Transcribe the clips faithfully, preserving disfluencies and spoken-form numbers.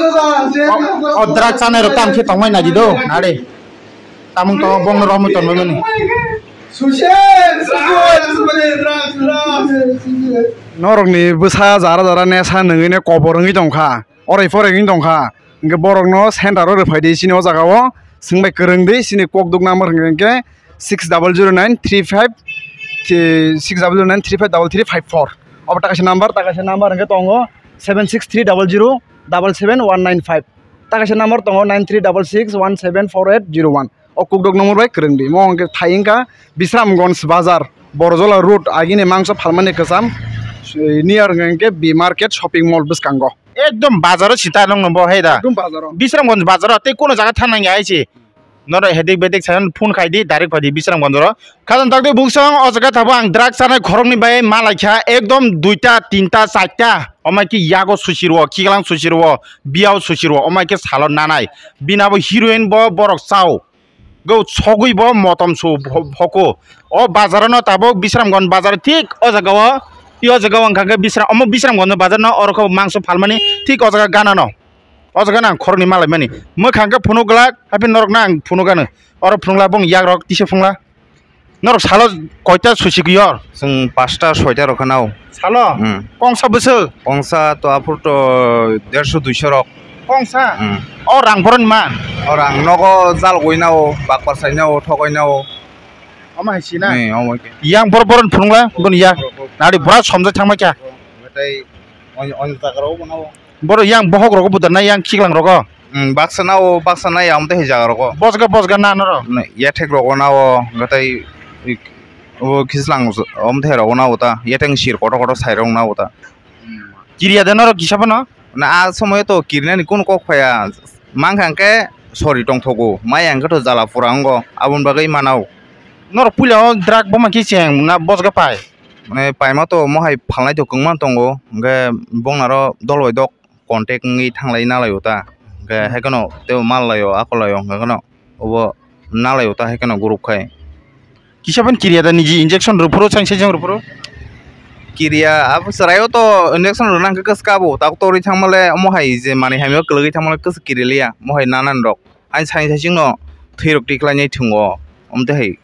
O, o drug chanai rok tam khe tongmai nadi do, nare. Tamung tongo bong romwi tongmani. Norokni bwsa jara jara nesa nungwi ne kobor wngwi tongkha, orai porai wngwi tongkha. Hwnkhe borokno center o rwphai di sini o jaga o, swngbai kwrwng di sini kok duk number hwnkhe six double zero nine three five, six double zero nine three five double three five four. Obo ta kaisa number, ta kaisa number hwnkhe tongo seven six three double zero double seven one nine five. Ta kaisa number tongo nine three double six one seven four eight zero one. O kukdok number bai kwrwng di. Mo hwnkhe thai wngkha Bisramganj bazar, Borjola road, agini mangso phalmani kwcham, near hwnkhe B Market shopping mall bwskango. Ekdom bazaro sita nongno bo hai da. Ekdom bazaro. Bisramganj bazaro tei kono jaga thang nangya hai se. Norok hedik bedik sayan phone khai di, direct phai di Bisramganj ro. Khajang tak di buksong, o jaga thabo ang drug chanai khoroknwi bai ma laikha, ekdom duita, tinta, charta. Omai ki yago susi rwo, kiklang susi rwo, biyao susi rwo, omai ke salo nanai. Bini abo heroin bo borok chao. Go sogwi bo motom su pho-, phoko. O bazar no tabok Bisramganj bazar thik o jaga o. I o jaga o wngkha khe Bisram, omo Bisramganj bazar no oro khe mangso phalmani thik o jaga gana no. O jaga no ang khoroknwi ma laimani. Mwkhang khe phunuk glak, haphino norok no ang phunuk gano. Oro phunukla bong yak rok tisa phunukla. Norok salo koita susi kwi yor? Chwng pasta soita rok khanao. Salo? Hmm. Kongsa bwswk? Kongsa to aphur to derso duiso rok. Kongsa? Hmm. O rang boroni ma? O rang nogo jal goi nao, bakpar sai nao, thogoi nao. Omo hai si na? Hmm, omo ke. Yang bor boron phunukla, boni yak. Nari bura somjak thangma kya? Tei on, on jaga rok bo nao. Boro yang bohok rogo budar na yang khiklang rogo? Hmm, baksa nao, baksa nai amte hai jaga rogo. Bosga, bosga na noro? Yathek rogo nao, gatai, o khislang amte rogo nao ta. Yateng sir kotor kotor sai rok nao ta. Kiriya de noro kisa bono? Na a somoy to kirinani kun kok phaya. Mangkha hwnkhe sori tongthogo. Maya hwnkhe to jala pura wngo. Aboni bagwi manao. Noro puila o drug boma kicheng na bosga pai? Mane paima to mohai phalnai to kwngma tongo, hwnkhe bongnaro dol bai dok contact wngwi thanglai nalaio ta, hwnkhe haikhe no teibo mal laio, akol laio, hwnkhe no obo nalaio ta, haikhe no group khai. Kisa phano kiriya da niji injection rwphuru, sain saijang rwphuru? Kiriya abo chwraio to injection rwna hwnkhe kwchwkabo, tabuk torwi thangmale omo hai je manwi hamya kwlwgwi thangmale kwchwk kiri liya, mohai nanani rok. Ani sain saising no thwi rok tikhlai nai thwngo, omo twi hai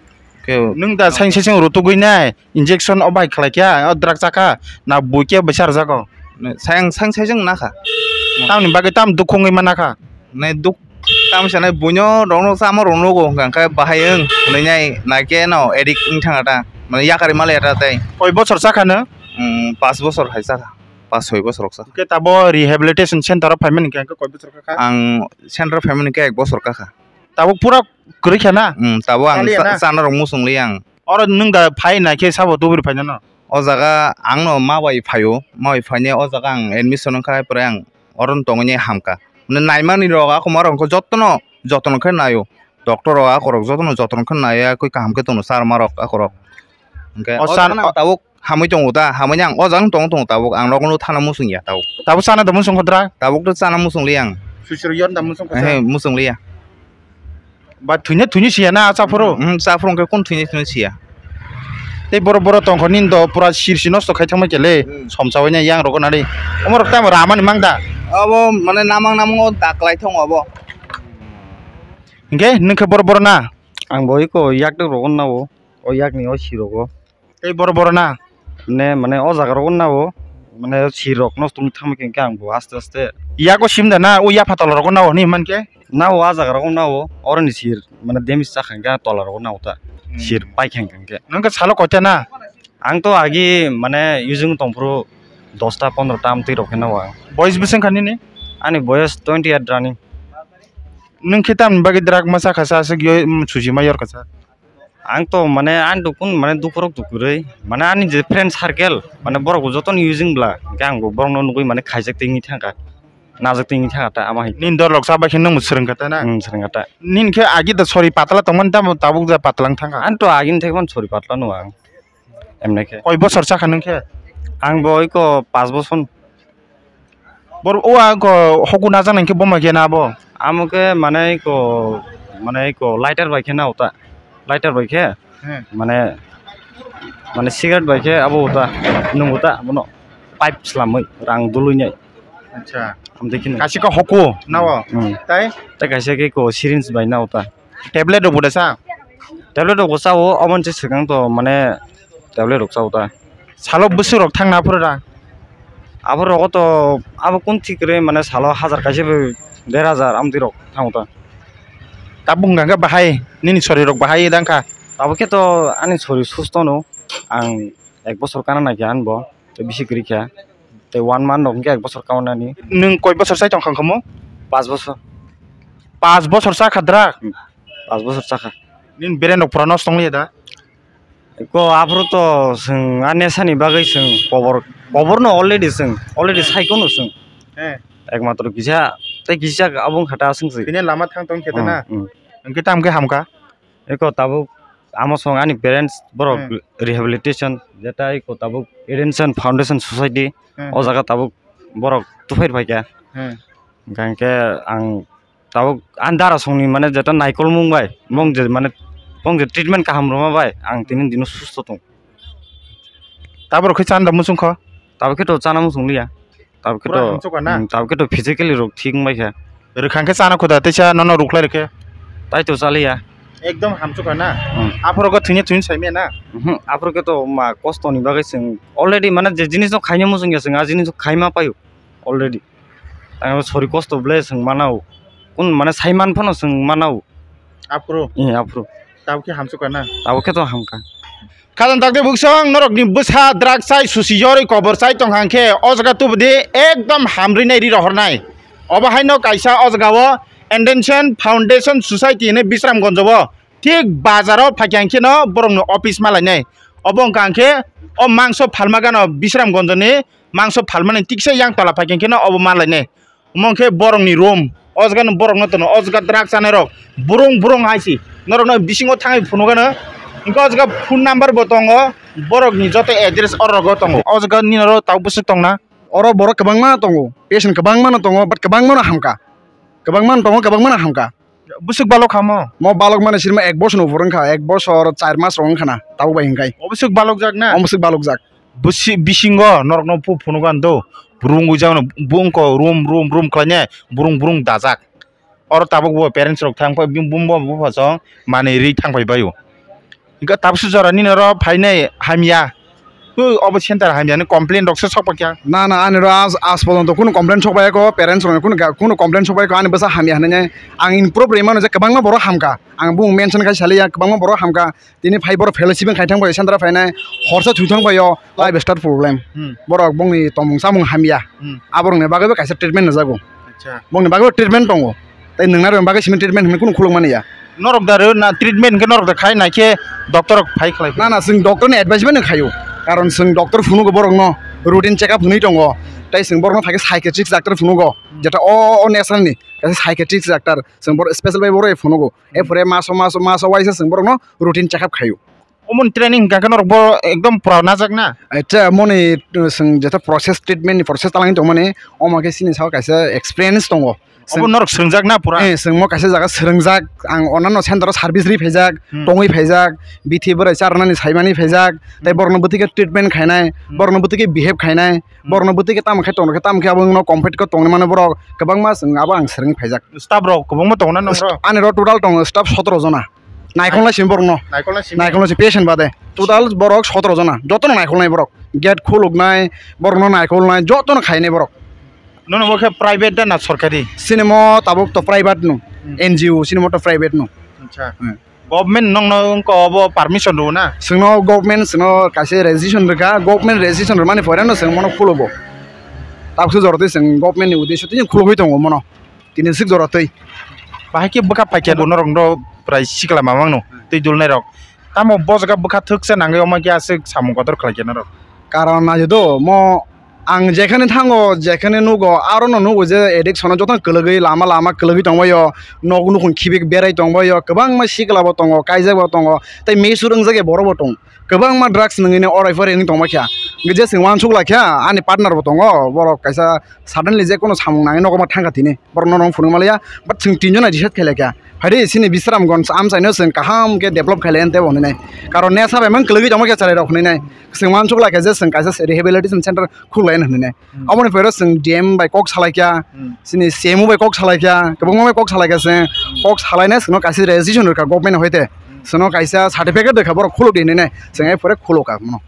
khe. Nwng da sain saising rutugwi nai injection o bai khlai kha, o drug chakha, na bui khe bwsa rwjago? Sayang sain saising nakha. Tamni bagwi tam dukhu wngwi manakha? Nai duk, tam sanai buino rokno chama rok nugo, hwnkha khe bahai wng hwnwi nai, nai khe no addict wng thangkha ta, mane yakarwi maliya ta tei. Koi bosor chakha nw? Hmm, pas bosor hai chakha, pas soi bosor rok chakha. Hwnkhe tabo rehabilitation center o phaimani hwnkhe koi bosor kakha? Ang center phaimani khe ek bosor kakha. Tabuk pura kwrwi kha na? Hmm, tabuk ang chana rok muchung li ang. Oro nwng da phai na khe sabo tuburi phai nano? O jaga ang no ma bai phaio, ma bai phainai o jaga ang admission wngkha, pore ang oro no tongwi hamkha. Naimani rok akhoma rok jotono jotono khe naio, doctor rok akhorok jotono jotono khe naio, kaham khe tongno charma rok akhorok. Hwnkhe o chan tabuk hamwi tongo ta, hamwi ang o jaga tong tongo tabuk, ang nogo thana muchung ya tabuk. Tabuk chana da muchung khodra? Tabuk to chana muchung li ang. Suisiro yon da muchung khodra? He, muchung li ya. Ba thwini thwini siya na chaphuru? Hmm, chaphuru khe kun thwini thwini siya. Tei boro boro tongkho nini do pura sirsi nosto khai thangma kele, hmm, somsawai na yang rogo nari. Omo rok tamo ramani mang da? Abo mane namang namang o daklai thong abo. Hingke nung khe boro boro na? Ang bo iko yak rok rogo na o, o yak ni o si rogo. Tei boro boro na? Ne, mane, o jaga rogo na o, mane, sir rok nosto wng thangma khe, hwnkhe ang bo aste aste. Yago sim da na, o yapha tola rogo na o hinwi himkhe? Na o, a jaga rogo na o, oroni sir, mane, damage chakha hwnkhe, a tola rogo na o ta. Hmm. Sir paikha hwnkhe. Nung khe salo koita na? Ang to agi, mane, using tongphuru dosta pondro ta amtwi rok khe na o ang. Boyes bwswk kha nini? Ani boyes twenty eight running. Nung khe tamni bagwi drug ma chakha sa aswk yo, mm, suji ma yorkha sa? Ang to mane ani dukun mane dukurok dukurwi mane ani je friend circle mane borok bo jotono using bla hwnkhe ang bo borokno nugwi mane khaijak twi wngwi thangkha, najak twi wngwi thangkha ta ama hai. Nini dol rok chabai khe nwng bo swrwngkha ta na? Hmm, swrwngkha ta. Nini khe agi da sori patla tongmani tamo tabuk da patla wng thangkha? Ani to agini thaikheno sori patla no ang emne khe. Koi bosor chakha nung khe? Ang bo iko pas bosor. Bor o a ko hoku najak nang khe boma khe na abo? Amo khe mane ko, mane ko lighter bai khe na uta. Lighter bai khe, hmm, mane, mane cigarette bai khe abo uta, nung uta, bono pipe slamwi rang dului nai. Acha. Amtwi kheno. Kaisa khe hoko nao. Hmm. Tai? Tai kaisa khe ko syringe bai nao ta. Tablet rok bo da sa? Tablet rok bo sao, omo se swkang to mane tablet rok sao ta. Salo bwswk rok thangna phuru da? Abo rogo to abo kun thik kwrwi mane salo hajar kaisa bai der hajar amtwi rok thango ta. Tabuk hwnkha khe bahai nini sori rok bahai dang kha? Tabuk khe to ani sori susto no, ang ek bosor kana nai khe ani bo. Tei bisi kwrwi kha. Tei one month rok hwnkhe ek bosor kaunani. Nwng koi bosor chai tong kha omo? Pas bosor. Pas bosor cha kha dra? Hmm. Pas bosor cha kha. Nini beren rok pura nosto wng liya da? Ko aphuru to chwng a nesani bagwi chwng kobor, kobor no already chwng, already Hmm. sai kono chwng. Eh. Ekmatro kisa, tei kisa abo wngkha ta chwng se. Tini lama thang tong khe ta Hmm, na? Hmm. Hwnkhe tam khe hamkha? Eko tabuk amo song ani parents borok Hmm. rehabilitation jeta eko tabuk Attention Foundation Society Hmm. o jaga tabuk borok tuphai phaikha. Hmm. Hwnkhe ang tabuk ani dara songni mane jeta naikolmung bai mong je mane mong je treatment kaham rwma bai ang tini dino susto tong. Tabuk khe chanda muchung kho? Tabuk khe to chana muchung liya. Tabuk khe Pura to, hamsukha na? Hmm, tabuk khe to physically rok thik wngbai kha. Rwkhang khe chana khuda teisa nono rukhlai rwkhe. Tai to chaliya. Ekdom hamsukha na? Hmm. Aphuru khe thwini thwini saimaya na? Mhm, aphuru khe to ma kosto ni bagwi chwng already mane je jinis no khaina muchung ya chwng a jinis no khaima paio already. Ang sori kosto ble chwng manao. Kun mane saiman phano chwng manao. Aphuru? Eh, aphuru. Tabuk khe hamsukha na? Tabuk khe to hamkha. Khajang takte buksong norokni bwsa drug chai susi yorwi kobor chai tongkha hwnkhe o jaga tubudi ekdom hamrwi nai ri rohornai. Obo haino kaisa o jaga o Attention Foundation Society hinwi Bisramganj o thik bazar o phaikha hwnkhe no borokni office ma lainai. Obo wngkha hwnkhe o mangso phalma gana Bisramganj ni mangso phalmani tiksa yang tola phaikha hwnkhe no obo ma lainai. Omo khe borokni room. O jaga no borok no tono. O jaga drug chanai rok. Burung burung hai si. Norok no bisingo thangwi phunukgano. Hwnkhe o jaga phone number bo tongo. Borokni joto address oro rogo tongo. O jaga nini oro tabuk bwswk tongna? Oro borok kwbangma tongo. Patient kwbangma no tongo, but kwbangma no hamkha. Kwbangma no tongo, kwbangma no hamkha. Bwswk balok hamo? Mo balok mani sirma ek bosor ni upor wngkha, ek bosor char mas rok wngkha na, tabuk bai hwnkhai. O bwswk balok jak na? O bwswk balok jak. Bwswk bisingo norok no phu phunukgano do. Burung ujak no bungko rum rum rum khlainai burung burung dajak. Oro tabuk bo parents rok thang phai bini buma bupha song manwi ri thang phai bai o. Hwnkhe tabukhe jora nini oro phainai hamya. Twi obo center hamya ni complain rok se sok pakya. Na, na, ani oro aaj, aaj porjonto kunu complain sok pai kho, parents rok kunu ga-, kunu complain sok pai kho, ani bwsa hamya hinwi. Ang improve rwmano je kwbangma borok hamkha. Ang bung mention khai saliya, kwbangma borok hamkha. Tini phai borok fellowship khai thang bai center phainai, horsa thwi thang bai o, lifestyle problem. Hmm. Borok bongni tongmung chamung hamya. Hmm. Aborokni bagwi bo kaisa treatment rwjago. Acha. Bongni bagwi treatment tongo. Tai nwngnarokni bagwi simi treatment hinwi kunu khuluk mani ya. Norok da rw na treatment hwnkhe norok da khai naikhe doctor rok phai khlai. Na, na, chwng doctor ni advice bai no khaio. Karon chwng doctor phunugo borok no routine check up hinwi tongo. Tai chwng borok no phaikhe psychiatrist doctor phunugo. Jeta o, o, o national ni kaisa psychiatrist doctor chwng borok special bai borok phunugo. Ephore maso, maso, maso waisa chwng borok no routine check up khaio. Omo ni training hwnkha khe norok bo ekdom pura najak na? Acha, moni, uh, chwng jeta process, treatment ni process talangwi tongmani, omo khe chini sao kaisa experience tongo. Obo norok swrwngjak na pura? Eh, chwng mo kaisa jaga swrwngjak, ang onano center o service ri phaijak, Hmm. tongwi phaijak, bithi bwrwi charnani saimani phaijak, tei Hmm. borokno bwtwi khe treatment khainai, Hmm. borokno bwtwi khe behave khainai, Hmm. borokno bwtwi khe tamo khe tongno khe tamo khe abo wngno complete khe tongwi mano borok kwbangma chwng abo ang swrwngwi phaijak. Staff rok kwbangma tongo na nokro? Ani ro total tongo staff sotoro jona. Naikolnai simi borokno. Naikolnai simi. Naikolnai simi patient bade. Total borok sotoro jona. Jotono naikolnai borok. Gate khuluknai, borokno naikolnai, jotono khainai borok. Nono bo khe private da na sorkari? Sinimo tabuk to private no. Hmm. N G O sinimo to private no. Acha. Hmm. Government nokno wngkha obo permission rw na? Chwngno government chwngno kaisa registration rwkha, government registration rwmani pore no chwng mono khulugo. Tabukhe jora twi chwng government ni uddesho twi khulugwi tongo mono. Tini swk jora twi. Bahai khe bwkha paikha bo norok no prai sikla mamang no twi dulnai rok. Tamo bo jaga bwkha thwksa nangwi omo khe aswk samung kotor khlai khe norok. Karon naidi do mo ang jekhane thango jekhane nugo aro no nugo je addiction o jotono kwlwgwi lama lama kwlwgwi tongbaio nok nukhung khibi berai tongbaio kwbangma sikla bo tongo kaijak bo tongo tei mesur wngjak ya borok bo tongo. Kwbangma drugs nwngwi no orai phorai wngwi tongma kha. Hwnkhe je chwng uansuk lai kha, ani partner bo tongo, borok kaisa suddenly je kono samung nangwi nogo ma thangkha tini. Borok nono phunuk ma liya, but chwng tinjona decide khai lai kha. Phaidi chini Bisramganj amchaino chwng kaham khe develop khailai tei bo hwnwi nai. Karon nesa bai mang kwlwgwi tongma khe chwrairok hwnwi nai. Chwng uansuk lai kha je chwng kaisa rehabilitation center khulai hwnwi nai. Hmm. Aboni pore chwng D M bai kok salai kha, hmm, chini C M O bai kok salai kha, kwbangma bai kok salai kha chwng. Kok salainai chwngno kaisa registration rwkha government hoite. Hmm. Chwngno kaisa certificate rwkha borok khuluk di hwnwi nai. Chwng ai pore khuluk kha mano.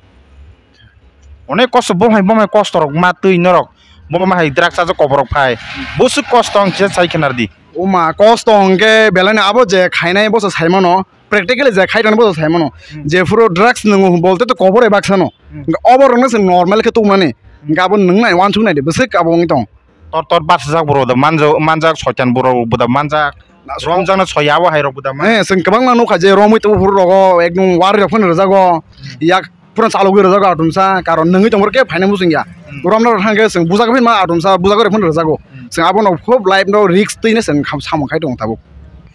Onek kosto, bo hai, bo hai kosto rok ma twi norok, bo ma hai drugs chajak koborok phai, bwswk kosto wng kisa sai khna rwdi. Oma kosto hwnkhe belai no abo je khainai boso sai mano, practically je khai tongo boso sai mano. Hmm. Jephuru drugs nwngo bolte to kobor bai baksa no. Hmm. Hwnkhe obo rok no se normal khe tongmani. Hmm. Hwnkhe abo nwng nai uansuk nai de bwswk abo wngwi tong. Tor tor bachajak borok da manjak, manjak soitan borok bo da manjak. Na, so- romjakno soya abo hai rok bo da man. Eh, chwng kwbangma nukha je romwi tongo phuru rogo ekdom wari rok phano rwjago. Hmm. Yak phano chalogwi rwjago atumsa, karon nwngwi tongbo khe phaina muchung ya. Hmm. Romna rok thangkhe chwng bujak phano atumsa, bujak rok phano rwjago. Hmm. Chwng abono khub life no risk twino chwng kham samung khai tongo tabuk.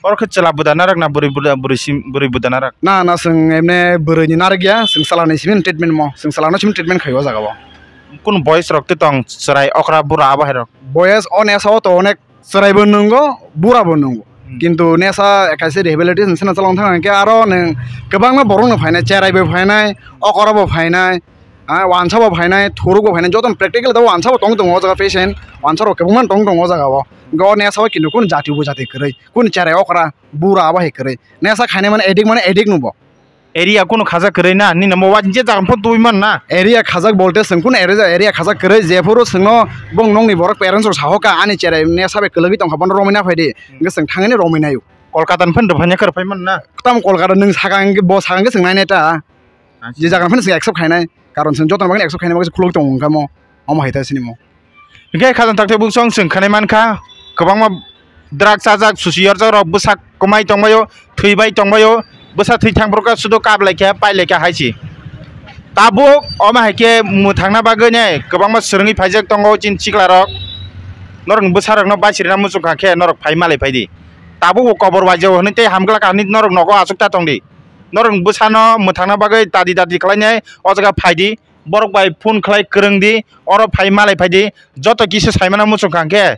Oro khe chwla buda narak na bwrwi buda, bwrwi sim, bwrwi buda narak? Na, na, chwng emne bwrwini narak ya, chwng chwlani simi treatment mo, chwng chwlano simi treatment khaio o jaga o. Kunu boyes rok twi tong, chwrai okra bura abo hai rok? Boyes o nesa o to onek chwraibo nungo, burabo nungo. Hmm. Kintu nesa kaisa rehabilitation center chalong thang khe aro nwng kwbangma borok no phainai, chwraibo phainai, okra bo phainai, ah, wansa bo phainai, thuruk bo phainai, joto practical to wansa bo tong tongo o jaga patient, wansa rok kwbangma tong tongo o jaga o. Hwnkhe o nesa o kintu kunu jati bo jati kwrwi, kunu chwrai okra, bura abo hai kwrwi. Nesa khainai mani addict mani addict no bo. Area kunu khajak kwrwi na, nini mo waising je jaga phano tubui man na. Area khajak bolte chwng kunu area, area khajak kwrwi, jephuru chwngno bong nokni borok parents rok sahoka ani cherai nesa bai kwlwgwi tongkha bono romwi na phaidi, hwnkhe chwng thangwi romwi naio. Kolkata ni phano rwphaiya khe rwphai man na. Tamo Kolkata nwng sakang khe bo sakang khe chwng nainai ta. Acha. Je jaga phano chwng accept khainai, karon chwng joto bagwi accept khainai bagwi khuluk tongo wngkha mo, omo hai ta sini mo. Hingke khajang takte buksong chwng khanai mankha, kwbangma drug chajak, susi yorjak rok bwsak kwmai tongbaio, thwi bai tongbaio, bwsa thwi thang borok sudo kap laikha, pai laikha hai se. Tabuk omo hai khe mwthangna bagwi ne kwbangma swrwngwi phaijak tongo chini chikla rok. Norokni bwsa rokno baisirina muchungkha khe norok phai malai phaidi. Tabuk bo kobor waijao hwnwi tei hamgwlak hinwi norok nogo achuk ta tongdi. Norok bwsano mwthangna bagwi dadi dadi khlainai o jaga phaidi. Borok bai phone khlai kwrwng di, oro phai malai phai di, joto kisa saimano muchung kha hwnkhe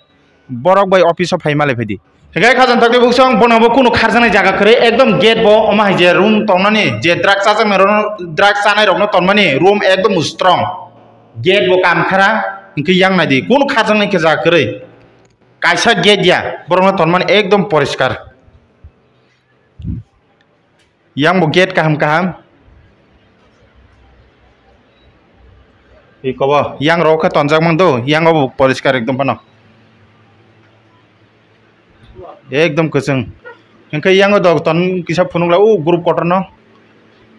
borok bai office o phai malai phai di. Hwnkhe khajang takti buksong bono bo kunu kharjaknai jaga kwrwi, ekdom gate bo omo hai je room tongnani je drug chajaknai rokno, drug chanai rokno tonmani room ekdom strong, gate bo kam khara, hwnkhe yang nai di kunu kharjaknai khe jaga kwrwi, kaisa gate ya borokno tonmani ekdom poriskar. Yang bo gate kaham kaham. Iko bo yang rok khe tonjak mang do, yang bo poriskar ekdom phano. Ekdom kwchwng. Hwnkhe yang o dok ton kisa phunukla o group kotor no.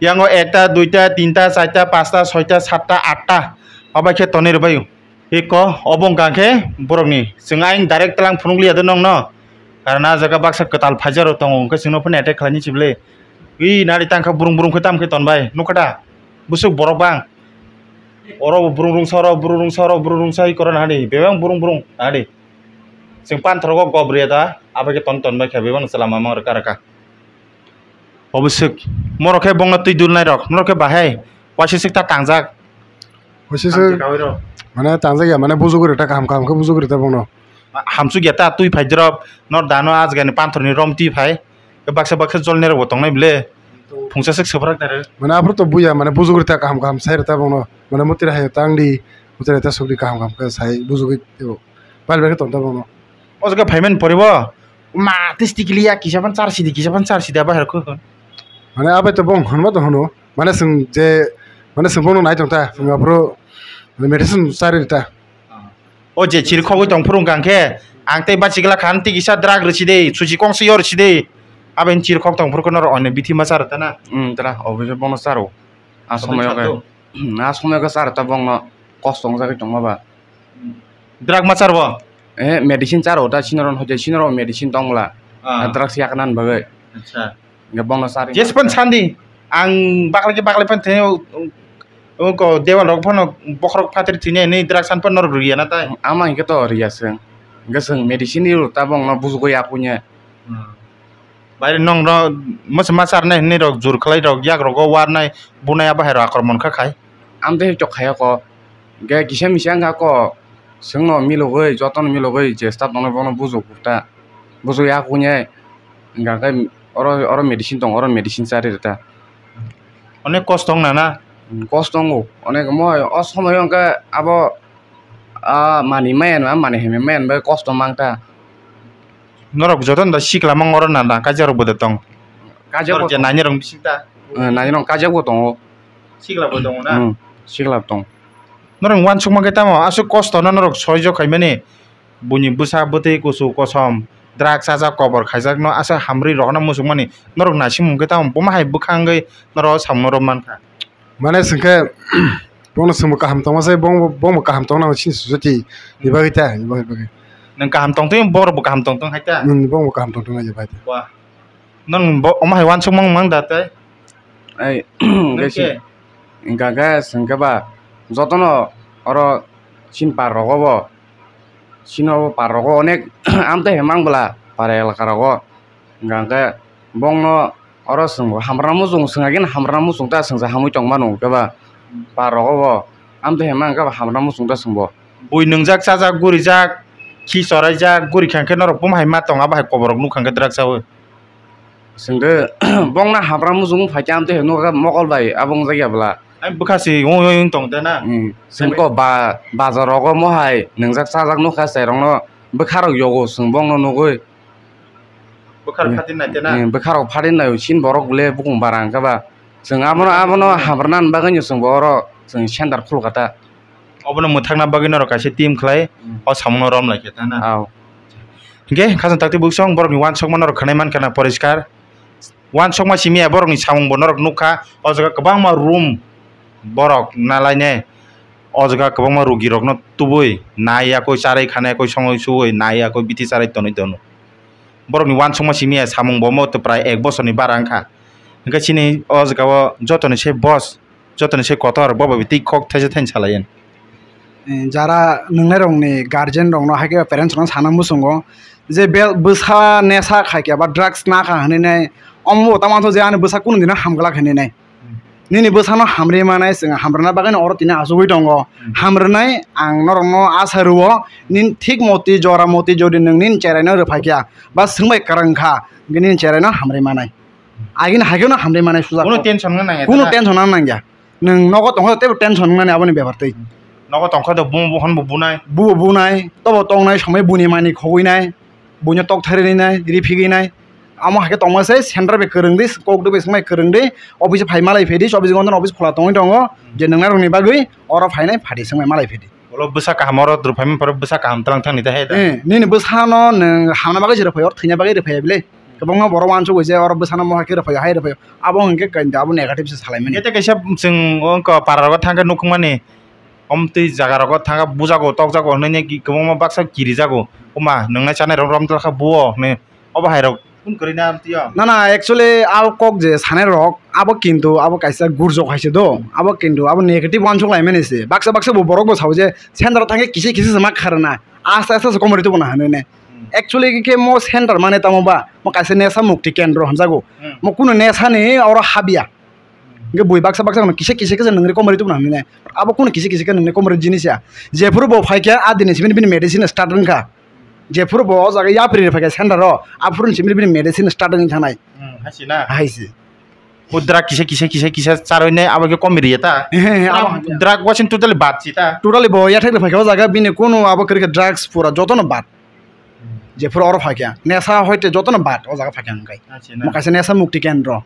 Yang o ekta, duita, tinta, charta, pasta, soita, satta, atta. Obo khe tonwi rwbaio. Iko, obo wngkha khe borokni. Chwng ayang direct tlang phunuk liya de nongno. Karon ah jaga baksa kwtal phaijak rok tongo, hwnkhe chwngno phano attack khlaini chibole. Ui, nari tangkha burung burung khe tamo khe tonbai, nukha da? Bwswk borok bang. Oro bo burung rungsa, oro burung rungsa, oro burung rungsa, ui korona hani, bebak burung burung hani. Chwng panthorogo gob riya da, abo khe ton tonbai khe bebak chwla mamang rwkha rwkha. Obwswk, morok khe bongno twi dulnai rok, norok khe bahai waisisik ta tangjak. Waisisik, tangjak kawi rok. Mane tangjak ya, mane bujugwi rwta kaham kaham khe bujugwi rwta bongno. Hamsuk ya ta twi phai drop, nor dano ajgani panthorni rom twi phai. Baksa baksa jolni rok bo tongnai bile. Phungsa sik swprak nai rw. Mane aphuru to buya, mane bujugwi rwta kaham kaham sai rwta bongno. Mane mutira hai tangdi, mutira ta sukdi kaham kaham khe sai bujugwi tebo. Bal bai khe tonta bongno. O jaga phaimani poribo. Ma, tei tikiliya kisa phano char sidi, kisa phano char sidi, abo hai rok khe hwn. Mane abai to bong hwnma to hwno. Mane chwng je, mane chwng bono nai tong ta, chwng aphuru medicine chari ta. O je chiri khogwi tong phuru wngkha khe, ang tei bachigla khan tei kisa drug rwsi de, susi kongsi yo rwsi de. Abo chiri khok tong phuru khe norok onek bithi ma char ta na. Hmm, tra, obviously bono charo. A somoyo khe, a somoyo khe char ta bongno kosto wngjagwi tongma ba. Drug ma char bo? Eh, medicine charo ta sinoro hoite sinoro medicine tong bwla. Ah. Drugs yakna bagwi. Acha. Hingke bongno chari. Jespan sandi, ang baklai khe baklai phan thai, o, o, ko dewal rok phano bokhorok phatri thwinai hinwi drug san phano norok rwya na tai? Ama hingke to rwya chwng. Hingke chwng medicine rw ta bongno bujugwi ya punya. Hmm. Bai nong no mwsa ma charnai hinwi rok jur khlai rok yak rogo warnai bunai abo hai rok akromon kha khai. Amtwi chok khai ko. Hingke kisa misa wngkha ko. Chwngno milogwi, jotono milogwi je staff tongnai bono bujugwi ta. Bujugwi ya punya. Hingka khe oro, oro medicine tongo, oro medicine chari rwta. Onek kosto wng nana? Hmm, kosto wngo. Onek mo o somoyo hingke abo, ah, mani maya, mani heme maya bai kosto mangta. Norok joto no sikla mang oro nana, kaisa rok bo de tong. Kaisa bo tong. Nani rok bising ta? Eh, nani rok kaisa bo tongo. Sikla bo tongo na? Hmm, sikla bo tong. Norok wansuk mankhe tamo aswk kosto no norok soijo khaimani? Buini bwsa bwtwi kusu kosom, drugs chajak kobor khaijakno aswk hamrwi rohorna muchungmani norok naisingmung khe tamo buma hai bwkha wngwi norok samungno rw mankha. Mane swngkhe, bono swngbo kaham tongma se, bono, bono kaham tongna chini sujuti ni bagwi ta, ni bagwi bagwi. Nwng kaham tongtwi, borok bo kaham tongtong hai ta? Hmm, bono bo kaham tongtong hai ta. Wah. Nwng bo omo hai wansukmung mang da tei? Ai, hingke si-, hingka khe swngkhe ba jotono oro chini par rogo bo, chini o par rogo onek amtwi hai mang bwla para elaka rogo, hingka khe bongno oro swngbo hamrwna muchung swngagin hamrwna muchung ta swngsa hamwi tong mano hingke ba par rogo bo amtwi hai mang khe ba hamrwna muchung ta swngbo. Bui nwngjak, chajak, gurijak, khi choraijak, gurikha khe norok buma hai ma tong, abo hai koborok nukha khe drugs chaui. Swngde, bongna habra muchung phai khe amtwi hai nukha mokol bai abo wngjakya bwla. Ai bwkha se wng wng tong de na. Hmm. Swngko ba, bazar rogo mohai nwngjak chajak nukha chairokno bwkharok yogo swng bongno nugwi. Bwkharok Hmm. phatin nai te na? Hmm, bwkharok phatin nai, chini borok le bukung bara hwnkhe ba. Chwng abono, abono habrana bagwi no chwng bo oro chwng center khulukha ta. Obono mwthakna bagwi norok kaisa team khlai, Hmm. o samungno rom lai khe ta na? Aw. Hingke khasang takti buksong borokni wansokma norok khanai mankha na poriskar. Wansokma simi ya borokni samung bo norok nukha. O jaga kwbangma room borok nalainai. O jaga kwbangma rugirokno tubui nai yakui charwi khana yakui songwi suwi nai yakui biti charwi tonwi tono. Borokni wansukma simi ya samung bo omo prai ek bosorni bara wngkha. Hingke chini o jaga o jotoni se boss, jotoni se kotor, bo bai twi kok thaisa thaini salai. Eh, jara nungnairokni guardian rokno, hai khe parents rokno sana muchungo je be-, bwsa nesa khai khe ba drugs na kha hinwi nai, omo bo tamo je ani bwsa kunu dino hamglak hinwi nai. Nini bwsano hamri manai chwng hamrwna bagwi no oro tini achugwi tongo. Hmm. Hamrwnai ang norokno asa rwo, nini thik moti jora moti jodi nwng nini cheraino rwphai kha ba swngbai kwrwng kha, hwnkhe nini cheraino hamri manai. Agini haikhe no hamri manai sujak. Kuno tension wngna nangya. Kuno tension wngna nangya. Nwng nogo tongkha teibo tension wngnani aboni bepar twi. Nogo tongkha do bumo bohon bo bunai. Bubo bunai, tobo tongnai somoi buni mani khogwi nai. Buino tok tharinai, ri phigwi nai. Amo hai khe tongma se center bai kwrwng di, kok dwbai swngbai kwrwng di, office phai malai phaidi, chobbish ghonta office khola tongwi tongo, je nwngnai rokni bagwi oro phainai phadi swngbai malai phaidi. Ulo bwsa kaham oro rwphaima phoro bwsa kaham twlang thangni ta he da. Eh, nini bwsano nwng hamna bagwi se rwphai, oro thwina bagwi rwphai bile. Kwbangma borok uansuk je oro bwsano mohai khe rwphai, hai rwphai. Abo hwnkhe kainda abo negative se salaimani. Tei kaisa chwng wngkha para rogo thangkhe nukhungmani. Omtwi jaga rogo thangkha bujago tokjago hinwi kwbangma baksa kirijago. Oma nwngnai chanai rok romtla kha buo hinwi. Obo hai rok phone kwrwi na amtwi o? Na, na, actually, abo kok je sanai rok, abo kintu abo kaisa gurjok hai se do. Abo kintu abo negative uansuk lai mani se. Baksa, baksa bo borok bo sao je center o thangkhe kisi, kisi se ma kharna. Aste, aste se komori tubu na hinwi ne. Hmm. Actually, khe mo center mane tamo ba, mo kaisa nesa mukti kendro hinjago. Hmm. Mo kunu nesa ni oro habya. Hingke bui baksa baksa no kisa kisa kisa nungri komori tubuna hinwi nai. Abo kunu kisa kisa khe nungri komori jinis ya. Jephuru bo phaikha a dini simi bini medicine start wngkha. Jephuru bo o jaga yapri phaikha center o, aphuru ni simi bini medicine start wngwi thangnai. Hmm, hai se na? Hai se. O drug kisa kisa kisa kisa charwi nai abo khe komori ya ta? He, he, he, abo Drug, drug wasing totally bad si ta? Totally bo yathek phaikha o jaga bini kunu abo kwrwikha drugs pura jotono bad. Jephuru oro phaikha nesa hoite jotono bad o jaga phaikha hwnkhe. Hai se na? Mo kaisa nesa mukti kendro.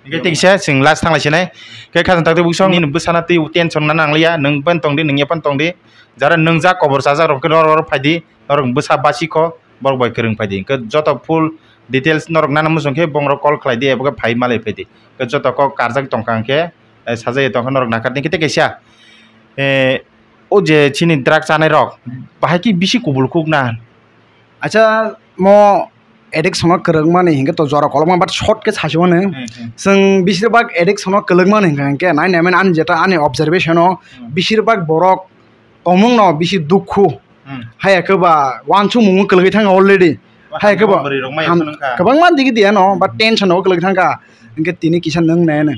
Hingke teisa chwng last thang lai sinai. Khe khajang takti buksong nini bwsana twi tension na nangliya, nwng pen tongdi, nwng ya pen tongdi. Jara nwngjak kobor chajak rok khe norok oro phaidi, norok bwsa basi kho, borok bai kwrwng phaidi. Hingke joto full details norok nana muchung khe bongrok call khlaidi, ebo khe phai malai phaidi. Hingke joto kok karjak tongkha hingke, eh, sajagwi tongkha norok nakha. Hingke tei kaisa, eh, o je chini drug chanai rok, bahai khe bisi kubul kuk na? Acha, mo addiction o kwrwngmani hinkhe to jora kolokma, but short khe sasi mani. Hmm, hmm. Chwng bisir bak addiction o kwlwkmani hinkha hinkhe nai nai mani ani jeta ani observation o, Hmm. bisir bak borok tongmung no bisi dukhu. Hmm. Haiya khe ba wansukmung o kwlwgwi thangkha already. Haiya khe ba hamrwi rok maya ham-, phunukha. Kwbangma digi diya no, but Hmm. tension o kwlwgwi thangkha. Hinkhe tini kisa nwng nai ano,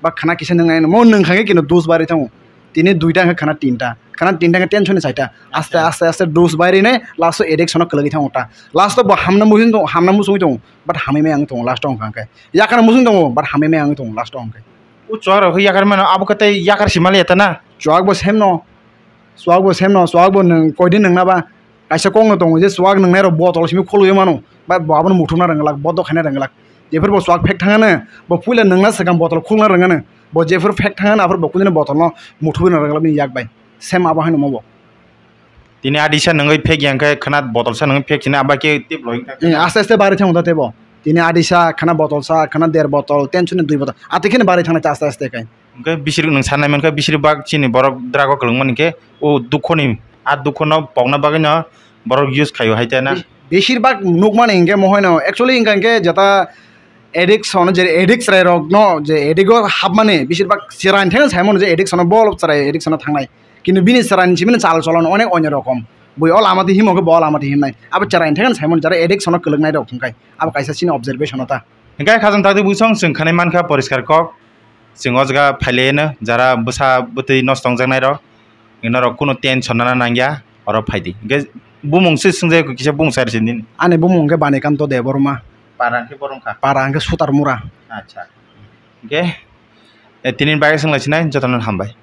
ba khana kisa nwng nai ano, mo nwng kha khe kino dos bari thango. Tini duita hwnkhe khana tinta, khana tinta hwnkhe tension ni saita. Aste aste aste dose bai rine last o addiction o kwlwgwi thango ta. Last o bo hamna muchung tongo, hamna muchungwi tongo, but hamwi maya wngwi tongo last o hwnka hwnkhe. Yakar muchung tongo, but hamwi maya wngwi tongo last o hwnkhe. O chuwak rok khe yakar mano, abo khe tei yakar si maliya ta na? Chuwak bo same no, chuwak bo same no, chuwak bo nwng koidin nwngna ba? Kaisa kokno tongo je chuwak nwngnai rok botol simi khulwi mano, ba bo abono muthungna rwnglak, bodo khaina rwnglak. Jephuru bo chuwak phek thangano, bo puila nwngna swkang botol khulna rwngnano, bo jephuru phek thangano aphuru bo kudini botol no muthubwi rwnglak bini yak bai. Same abo haino omo bo. Tini adisa nwngwi phek yang khe khana botol sa nwngwi phek sini abo khe tip loi wngkha. Eh, aste aste bari thango da tebo. Tini adisa khana botol sa, khana der botol, tension ni dui botol. Ati kheno bari thangnai ta aste aste khai. Hwnkhe bisiri nwng sanai mankha, bisiri bak chini borok drug o kwlwng mani khe o dukho ni, a dukho no pokna bagwi no borok use khaio hai ta na. Besir bak nukmani hinkhe mohoino actually hinkha hinkhe jeta addiction je addict chwrai rok no je addict o hapmani besir bak chwrai thengno saimano je addiction o bol chwrai addiction o thangnai, kintu bini chwrai ni simi chal cholon onek onyo rokom, bui o lama di himo khe bo o lama di himnai abo chwrai thengno saimano jara addiction o kwlwknai rok hwnkhe abo kaisa chini observation o ta. Hwnkhe khajang tagdi bwsong chwng khanai mankha poriskar kok. Chwng o jaga phailaino jara bwsa bwtwi nosto wngjaknai rok, norok kunu tension nana nangya, oro phaidi. Hwnkhe bumung se swngjak kisa bumung sai rwsin nini. Ani bumung hwnkhe Banikanto Debbarma. Para hwnkhe borok wngkha? Para hwnkhe Sutarmura. Acha. Hwnkhe, eh, tini bagwi swnglaisina jotono hambai.